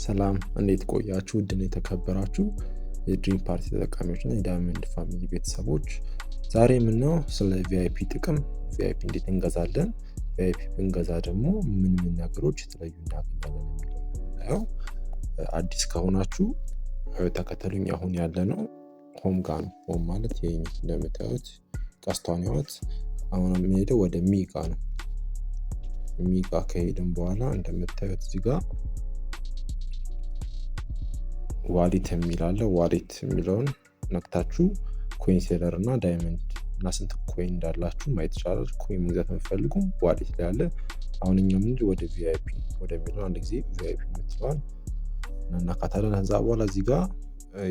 ሰላም እንዴት ቆያችሁ? ውድን የተከበራችሁ የ Dream Party ተጠቃሚዎች እና የ Diamond Family ቤተሰቦች፣ ዛሬ የምናየው ስለ VIP ጥቅም፣ VIP እንዴት እንገዛለን፣ VIP ብንገዛ ደግሞ ምን ምን ነገሮች የተለዩ እናገኛለን የሚለው የምናየው። አዲስ ከሆናችሁ ተከተሉኝ። አሁን ያለነው home ጋ ነው። Home ማለት ይሄ እንደምታዩት ቀስቷን ህይወት። አሁን የምንሄደው ወደ me ጋ ነው። Me ጋ ከሄድን በኋላ እንደምታዩት እዚህ ጋር wallet የሚል አለ። Wallet የሚለውን ነክታችሁ coin seller እና diamond እና ስንት coin እንዳላችሁ ማየት ይቻላል። Coin መግዛት የምትፈልጉ wallet ላይ አለ። አሁን እኛ ምን ወደ VIP ወደሚለው አንድ ጊዜ VIP የምትለዋን እናካታለን። ከዛ በኋላ እዚህ ጋር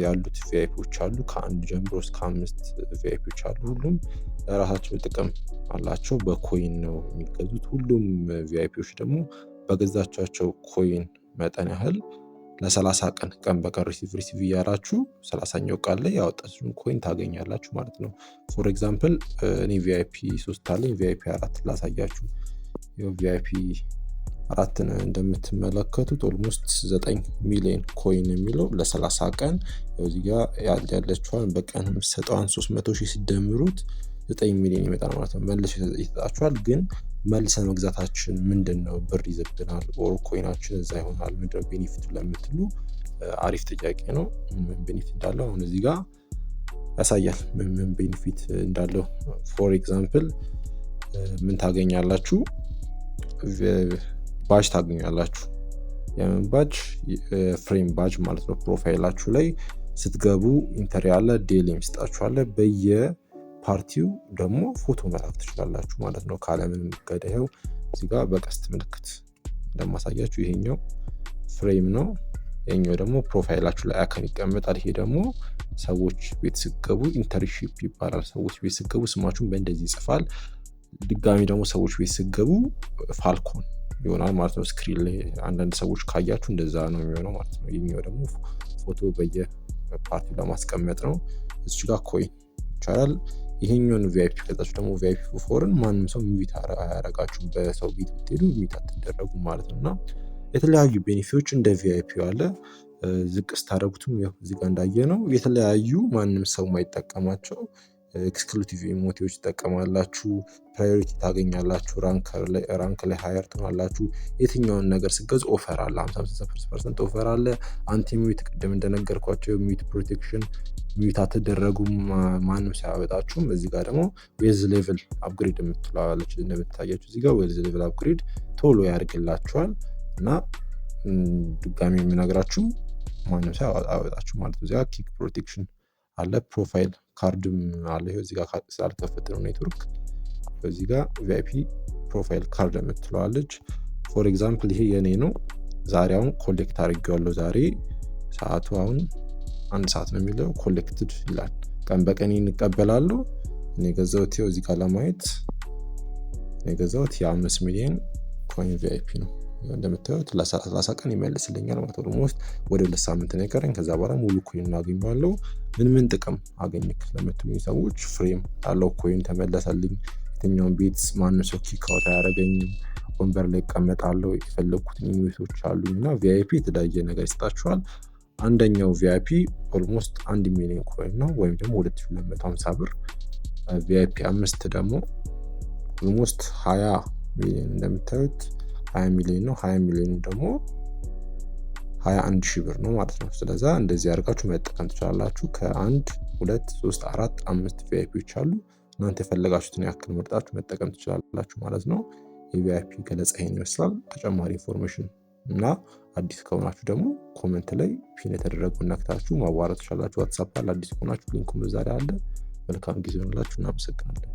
ያሉት VIP ዎች አሉ። ከአንድ ጀምሮ እስከ አምስት VIP ዎች አሉ። ሁሉም ለራሳቸው ጥቅም አላቸው። በ coin ነው የሚገዙት። ሁሉም VIP ዎች ደግሞ በገዛቻቸው coin መጠን ያህል ለ30 ቀን ቀን በቀን receive receive እያላችሁ 30ኛው ቀን ላይ ያወጣችሁን coin ታገኛላችሁ ማለት ነው። For example እኔ VIP 3 አለኝ። VIP 4 ላሳያችሁ። VIP 4ን እንደምትመለከቱት almost 9 ሚሊዮን coin የሚለው ለ30 ቀን እዚህ ጋር ያለችዋን በቀን የምትሰጠዋን 300 ሺህ ሲደምሩት 9 ሚሊዮን ይመጣል ማለት ነው። መልሶ ይሰጣችኋል። ግን መልሰን መግዛታችን ምንድን ነው? ብር ይዘብናል or coin ኣችን እዛ ይሆናል። ምንድነው benefit ኡ ለምትሉ አሪፍ ጥያቄ ነው። ምን benefit እንዳለው አሁን እዚህ ጋር ያሳያል። ምን ምን benefit እንዳለው for example ምን ታገኛላችሁ? ባጅ ታገኛላችሁ። የምን badge? Frame badge ማለት ነው። Profile ኣችሁ ላይ ስትገቡ enter ያለ daily የሚሰጣችሁ በየ ፓርቲው ደግሞ ፎቶ መላክ ትችላላችሁ ማለት ነው። ካለምንም ገደብ እዚህ ጋር በቀስት ምልክት እንደማሳያችሁ ይሄኛው frame ነው። ይሄኛው ደግሞ profile ኣችሁ ላይ icon ይቀመጣል። ይሄ ደግሞ ሰዎች ቤት ስትገቡ internship ይባላል። ሰዎች ቤት ስትገቡ ስማችሁን በእንደዚህ ይጽፋል። ድጋሚ ደግሞ ሰዎች ቤት ስትገቡ falcon ይሆናል ማለት ነው። Screen ላይ አንዳንድ ሰዎች ካያችሁ እንደዛ ነው የሚሆነው ማለት ነው። ይሄኛው ደግሞ ፎቶ በየፓርቲው ለማስቀመጥ ነው። እዚህ ጋር coin ይቻላል። ይሄኛውን VIP ከገዛችሁ ደግሞ VIP 4 ን ማንም ሰው mute አያረጋችሁም። በሰው ቤት ብትሄዱ mute አትደረጉም ማለት ነው። እና የተለያዩ benefit ኦች እንደ VIP አለ። ዝቅ ስታደረጉትም እዚህ ጋር እንዳየ ነው የተለያዩ ማንም ሰው ማይጠቀማቸው exclusive emote ዎች ትጠቀማላችሁ። Priority ታገኛላችሁ። Rank ላይ higher ትሆናላችሁ። የትኛውን ነገር ስገዙ offer አለ። 55% offer አለ። Anti mute ቅድም እንደነገርኳቸው mute protection፣ mute አትደረጉም፣ ማንም ሳያወጣችሁም። እዚህ ጋር ደግሞ wealth level upgrade የምትለዋለች እንደምታያችሁ እዚህ ጋር wealth level upgrade ቶሎ ያደርግላችኋል። እና ድጋሚ የምነግራችሁ ማንም ሰው አያወጣችሁ ማለት ነው። እዚጋ kick protection አለ፣ profile card ም አለ። ይኸው እዚህ ጋር ስላልከፈተ ነው ኔትወርክ። እዚህ ጋር VIP profile card የምትለዋለች። For example ይሄ የኔ ነው። ዛሬ አሁን collect አድርጌዋለሁ። ዛሬ ሰዓቱ አሁን 1 ሰዓት ነው የሚለው collected ይላል። ቀን በቀን እንቀበላሉ። እኔ የገዛሁት ይኸው እዚህ ጋር ለማየት እኔ የገዛሁት የ5 ሚሊዮን coin VIP ነው። እንደምታዩት ለ30 ቀን ይመልስልኛል ማለት ነው። Almost ወደ 2 ሳምንት ነው የቀረኝ። ከዛ በኋላ ሙሉ coin እናገኘዋለሁ። ምን ምን ጥቅም አገኘክ ለምትሉኝ ሰዎች frame ያለው coin ተመለሰልኝ። የትኛውን ቤት ማንም ሰው kick out አያደርገኝም። ወንበር ላይ እቀመጣለሁ። የፈለግኩትን emote ኦች አሉኝ እና VIP የተለያየ ነገር ይሰጣችኋል። አንደኛው VIP almost 1 ሚሊዮን coin ነው ወይም ደግሞ 2250 ብር። VIP 5 ደግሞ almost 20 ሚሊዮን፣ እንደምታዩት 20 ሚሊዮን ነው። 20 ሚሊዮኑ ደግሞ 21 ሺህ ብር ነው ማለት ነው። ስለዛ እንደዚህ አድርጋችሁ መጠቀም ትችላላችሁ። ከአንድ፣ ሁለት፣ ሶስት፣ አራት፣ አምስት VIP ዎች አሉ። እናንተ የፈለጋችሁትን ያክል መርጣችሁ መጠቀም ትችላላችሁ ማለት ነው። የ VIP ገለጻ ይሄን ይመስላል። ተጨማሪ information እና አዲስ ከሆናችሁ ደግሞ comment ላይ pin የተደረጉ ነክታችሁ ማዋራት ትችላላችሁ። WhatsApp አለ። አዲስ ከሆናችሁ link ኡም እዛ ላይ አለ። መልካም ጊዜ ይሆንላችሁ። እናመሰግናለን።